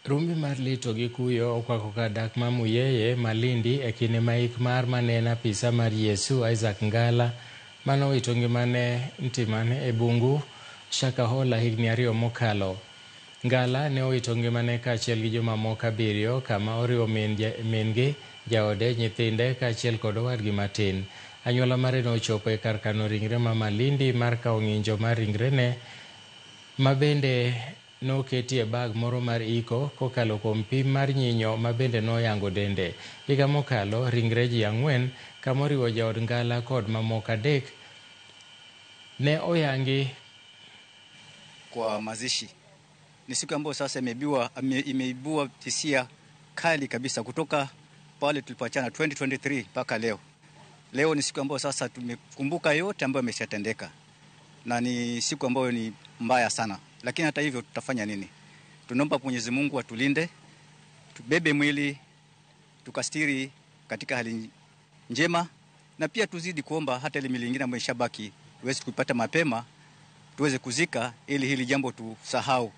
Rumbi mar lito gi kuyo okwako kar dak ma Muyeye, Malindi e kinde ma ik mar mane en apisa mar Yesu Isaac Ngala mane owito ngimane Ntimane e bungu Shakahola higni 2 mokalo. Ngala ne owito ngimane kaachiel gi jomamoko 7 kama oriwo min-gi, jaode, nyithinde kaachiel kod owadgi matin. Anyuola mare ne ochopo e kar kano ringre ma Malindi mar kawo ng'injo mar ringrene ma bende noketi e bag moro mar iko kokalo kuom pim mar nyinyo ma bende noyango dende. Higa mokalo, ringre ji 4 kamoriwo jaod Ngala kod mamoko 3 ne oyangi kwa mazishi. Ni siku ambayo sasa imeibua hisia kali kabisa kutoka pale tulipoachana 2023 mpaka leo. Leo ni siku ambayo sasa tumekumbuka yote ambayo yameshatendeka, na ni siku ambayo ni mbaya sana. Lakini hata hivyo tutafanya nini? Tunaomba Mwenyezi Mungu atulinde, tubebe mwili tukastiri katika hali njema, na pia tuzidi kuomba hata ile miili mingine ambayo ishabaki tuweze kuipata mapema, tuweze kuzika ili hili jambo tusahau.